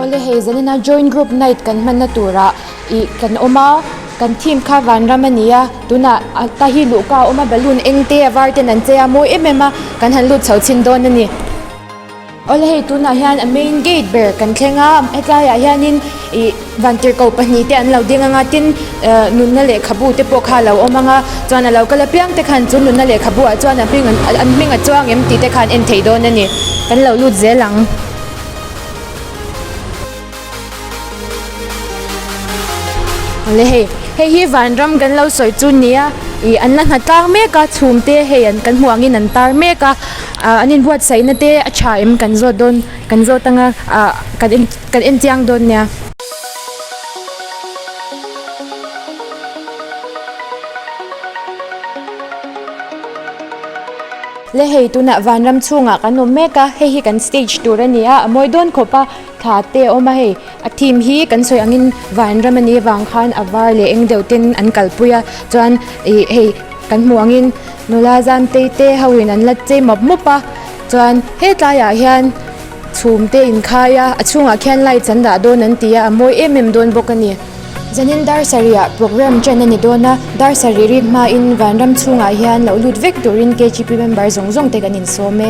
Awle hei zanina joint group night kan hmanna turah ih kan awm a kan theme kha vanram a ni a tunah a ta hi luhka a awm a balloon eng te a var ten an chei a mawi em em a kan han lut chho chhin dawn a ni. Awle hei tunah hian a main gate ber kan thleng a hetlaiah hianin ih vantirhkoh pahnih te an lo ding anga tin eh nunna lehkhabu te pawh kha a lo awm anga chuan a lo kal apiang te khan chu nunna lehkhabu ah chuan a hming an hming a chuang em tih te khan en theih dawn a ni kan lo lut zel ang. Awle hei hei hi vanram kan lo sawi chu nia ih an la hna tlang mek a chhum te hei an kan hmuh angin an tar mek a ah an inbuatsaihna te a tha em kan zawt dawn kan zawt anga ah kan en kan en chiang dawn nia. Le hei tunah vanram chhungah kan awm mek a hei hi kan stage tur a ni a a mawi dawn khawp a thla te a awm a hei a theme hi kan sawi angin vanram a nih avang khan a var leh eng deuh ten an kalpui a chuan ih hei kan hmuh angin nula zam tei te ho in an la chei mawp mawp a chuan hetlaiah hian chhum te inkhai a a chhungah khian lights an dah dawn an ti a a mawi em em dawn bawk a ni. Zanin dar sarihah program ṭan a ni dawn a, dar sarih rik hmain vanram chhungah hian lo lut vek turin KGP member zawng zawng te kan insawm e.